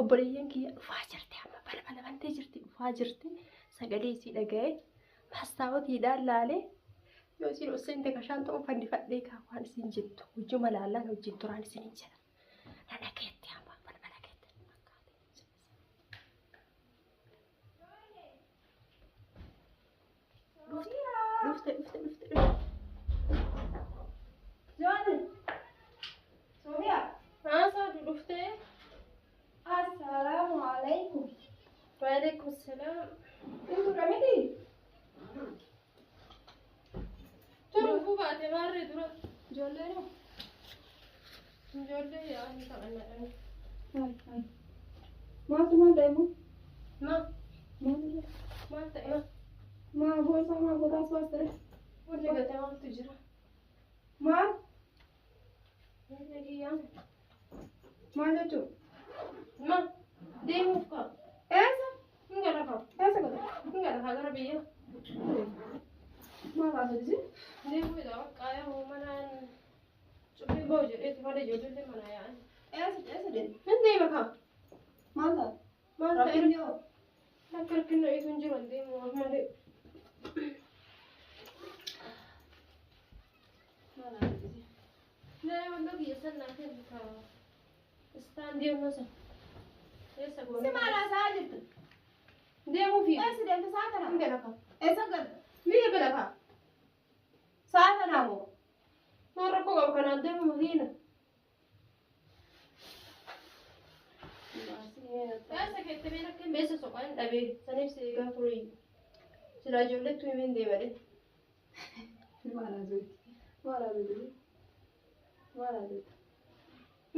Obboleeyyan kiyya dhufaa jirti amma balbala bantee jirti dhufaa jirti sagalee isii dhaga'ee mastaawotiidhaan laalee yoo isiin ol seente ka shaanxoo fannifadhee kaa waan isiin jettu hojjuma laallaan hojjiin turaan isiniin jedha. Na dhageetti amma balbala keetti fakkaate. Dhufte dhufte dhufte dhufte. Joon. Sofiyaa. Haasaatu dhuftee. Assalaamu alaikum. Waalaikum salaam. In tura miti? Turuu baate maarree dura. Ijoolleen hoo? Ijoollee yaa'anii taphannadhani. Hai, hai. Maaltu maal ta'e immoo? Ma Maal ta'e? maal ta'e ma? Maa gosa maa gotaas baas ta'e? Wanni gate maaltu jira? Maal? Wanni kiyyaan. Maal jechuudha? Ma deemuuf kaa. Eessa? Hin gala kaa. Eessa godha? Hin gala kaa gara biyya. Maal haasofisi? Deemuu dha bakka yaa manaan cufee bahu jedheeti malee ijoollee mana yaa'an. Eessa eessa deemte? Hin deema kaa. Maal taate? Maal ta'e? Rakkinni hoo? Akka rakkinni ho'iitu hin jiru hin deemu malee. Maal haasofisi? Nee wanta kiyya san naa kennu kaa. Istaandii ammoo san. Eessa Si goone? maal haasa'aa jirtu? Deemuufi. Eessa deemte sa'a kana? Hin gala kaa. Eessa galta? Biyya gala kaa. Sa'a kanaa moo? Maal rakkoo qabu kanaan deemu makiina. Eessa keetti mee rakkeen beessa soqaa hin dhabee saniif si eegaa ture. Silaa ijoolleettu himeen deemadhe. Maal haasofti? Maal haasofti? Maal haasofti?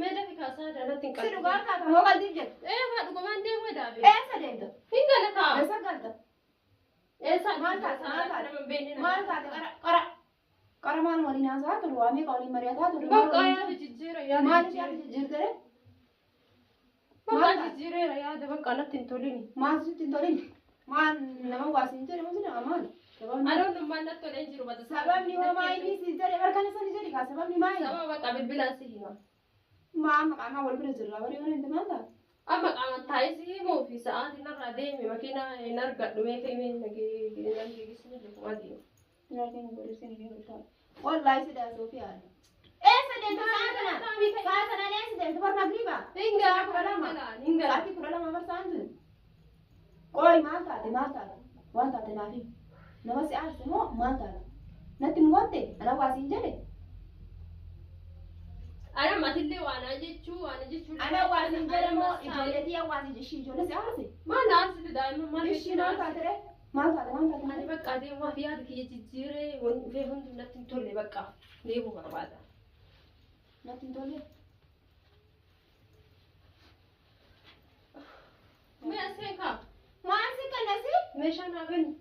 Mee dafi kaasaa daanatti hin Si qalbu. dhugaa taata moo qalbiif jettu? Ee kaa dhugumaan deemuu daabe. Eessa deemta? Hin gala kaa. Eessa galta? Eessa Maal taate? Maal taate? Nama hin beekne nama. Maal taate? Qara qara qara maal waliin haasa'aa turre? Waa meeqa waliin mari'ataa turre? Bakka yaada jijjiira yaada Maal jijjiira. yaada jijjiirtere? Bakka Maal taate? jijjiireera yaada bakka natti hin tolini. Maal sitti hin tolin? Maal nama waa siin jedhe moo si nama maal? Sababni Adoon natti tolee hin jiru bata. sababni hoo maa inni siin jedhe barkana sani jedhi kaa sababni maali? Sababa bakka bilbilaan si hima. Maa amma qaamaa wal bira jirra barii yoo hin maal taate? Amma qaamaan taa'ee si himuu fi sa'aatiin narraa deeme makiinaa hin argadhu mee fe'imee nan geeggisni lukkuma deema. Wallahi si daa Sofiyaa. Eessa deemta sa'a kana? Sa'a kanaan eessa deemta? Bar magriba? Hin gala Sa'a 12. hin gala hin gala. Sa'aatii 12 bar sa'aan tun. Qooyi maal taate maal taate? Waan taate naaf himi. Nama si aarse moo maal taate? Natti nu watte ana waa siin jedhe. Ana matillee waanaa jechuu waana jechuu. Ana waa siin jedhe moo ijoollee tiyya waa siin ishii ijoollee si aarse? Maal aarsite daa'imman maal Ishii maal taate ree? Maal taate maal taate? Ani bakka deemuuf yaada kiyya jijjiiree waan dhufee hundi natti hin tolle bakka deemuu barbaada. Natti hin tolle. Mee aseen kaa Maal si kannasi? meeshaa naa kenni.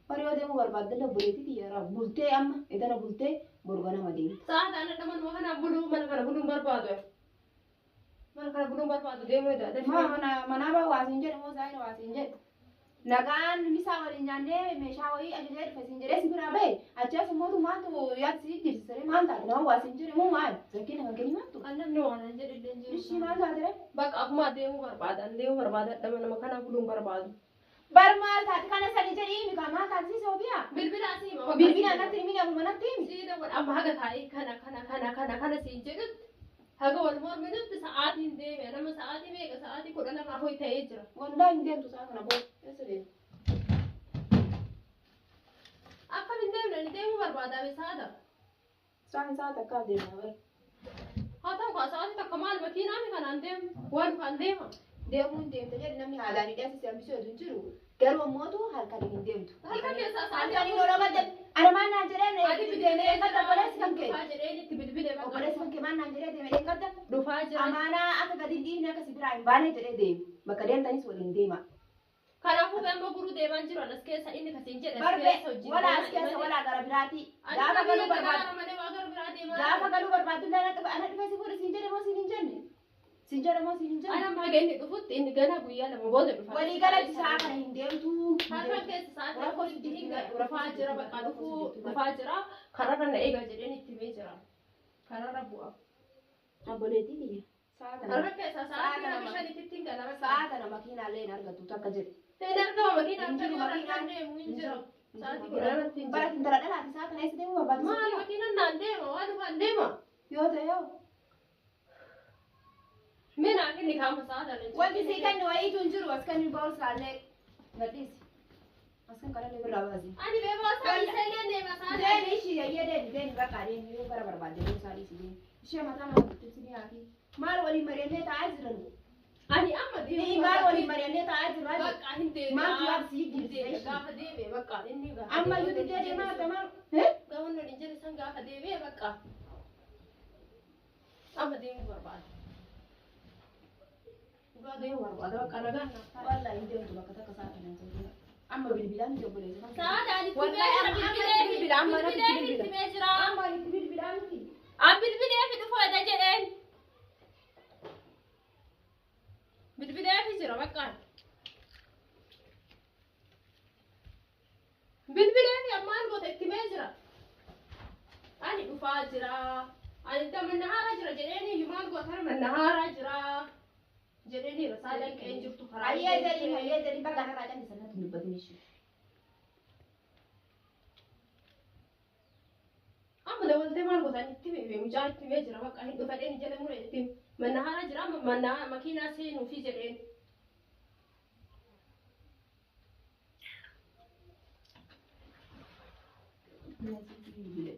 Horii yoo deemuu barbaadde obboleettii tiyya irraa bultee amma edana bultee boru ganama deemte. Sa'aata ana dhama nama kanaan buluu mana kana buluun barbaadu. Mana kana buluun barbaadu deemuu edaa. Maa mana manaa baa waa siin jedhe moo zaayira waa siin jedhe. Nagaan misaa waliin nyaannee meeshaa wayii ajajee dhufe siin jedhee si biraa bahe achi as immoo maaltu yaad si jijjiirsisee maal taate nama waa siin jedhe moo maal rakkina kan kenni maaltu. Kan namni waan an jedhe illee hin jiru. Ishii maal taate ree? Bakka akkuma deemuu barbaadan deemuu barbaadan dhama nama kanaa buluun barbaadu. Bar maal taate kana sani jedhii himi kaa maal taate si Soofiyaa? Bilbila asii hima. Bilbila natti himi namuma natti himi. Siida wal amma haga taa'ee kana kana kana kana kana siin jedhutti haga wal morminutti sa'aatiin deeme nama sa'aatii meeqa sa'aatii 12 ho'i ta'ee jira. Wallaahi hin deemtu sa'a kana booda. Eessa deemtu? Akkam hin deemne ani deemuu barbaada be saada. Sa'aan sa'a takkaaf deemna bara. Haa ta'u kaa sa'aatii takka maal makiinaa mi kanaan deemu waan kaan deema. Deemuu hin deemte jedhi namni haalaan hidhee asii si hambisuu hin jiru. Garuu ammootu halkaniin hin deemtu. Halkan keessaa sa'aatii Halkaniin ol obalte. Ana maal naan jedhee Ati deemee eeggadha obboleessi kan kee. Dhufaa jedheen itti bilbile bakka. Obboleessi kan kee maal naan jedhee deemee eeggadha. Dhufaa jira. Amaanaa akka gadi hin dhiifne akka si biraa hin baane jedhee deeme. Bakka deemtanis waliin deema. Kanaafuu amma guruu deemaan jiru anas keessa inni kasiin jedhe as Barbe keessa hojii wala as keessa wala gara biraati. Gaafa galuu barbaadu. malee waa gara biraa deemaa. Gaafa galuu barbaadu illee ana dhufe si fuudhe siin jedhe moo siin hin jenne? Siin jedhe moo siin hin jenne? Ana amma haga inni dhufutti inni ganaa guyyaa 2 booda dhufa. Walii galatti sa'a kana hin deemtu. Halkan keessa sa'aatii Rakkoo afuritti si hin jirti, dhufaa jira bakka dhufuu dhufaa jira kararra na eegaa jedheen itti himee jira. Kararra bu'a. Obboleettii tiyya. Sa'a kana. Halkan keessa sa'aatii Sa'a kana 2. tana makiinaallee hin argattu takka jedhe. Hin argama makiinaan Hin jiru kan warra makiinaan. kan deemu hin jiru. Sa'aatii Hin kudha jiru. lamatti hin Bara jiru. intala dhalaati sa'a kana eessa deemuu barbaadde? Maal makiinaan naan deema waan dhufaan deema. Yoo ta'e yoo. Mee naa kenni kaama sa'a tana. Wanti sii kennu wayiitu hin jiru as kennu boorsaallee gadhiisi. As kan kanallee birraa baasi. Ani beekaa sa'a isa deema sa'a. Deemi ishii yayyee deemi deemi bakka deemi yoo gara barbaadde boorsaa dhiisi deemi. Ishee mataa nama dhukkubsi haati. Maal waliin mari'annee taa'aa jiran? Ani amma deemu. Maal waliin mari'annee taa'aa jirra? Bakka hin deema. Maaltu yaad sii jirti? Gaafa deeme bakka inni gaafa. Amma iyyuu diddee deemaa jirta maal? Gaafa inni jedhe san gaafa deeme bakka. Amma deemuu barbaada. Dhugaa deemuu barbaada bakka nagaan naaf ta'a. Wallahi hin deemtu bakka takka sa'a kana hin jiru. Amma bilbilaan miti obboleessa. Sa'a ani Wallahi amma itti bilbila amma natti itti bilbila. bilbilee jira. Amma itti bilbilaa miti. An bilbilee fi dhufu edha jedheen. Bilbilee fi jira bakka. Bilbilee fi ammaan goota itti mee jira. Ani dhufaa jira. Ani itti mannahaaraa jira jedheen iyyuu maal goota mannahaaraa jira. Jedheen rasaadhaan qe'een jirtu karaa. Hayyee jedhiin hayyee jedhiin bakka kanarraa callisan natti hin dubbatin ishee. Amma dabaltee maal gootan itti mee mucaa itti mee jira bakka hin dhufadheen jala mure itti mannahaaraa jira manna makiinaa seenuufi jedheen. Bilbile.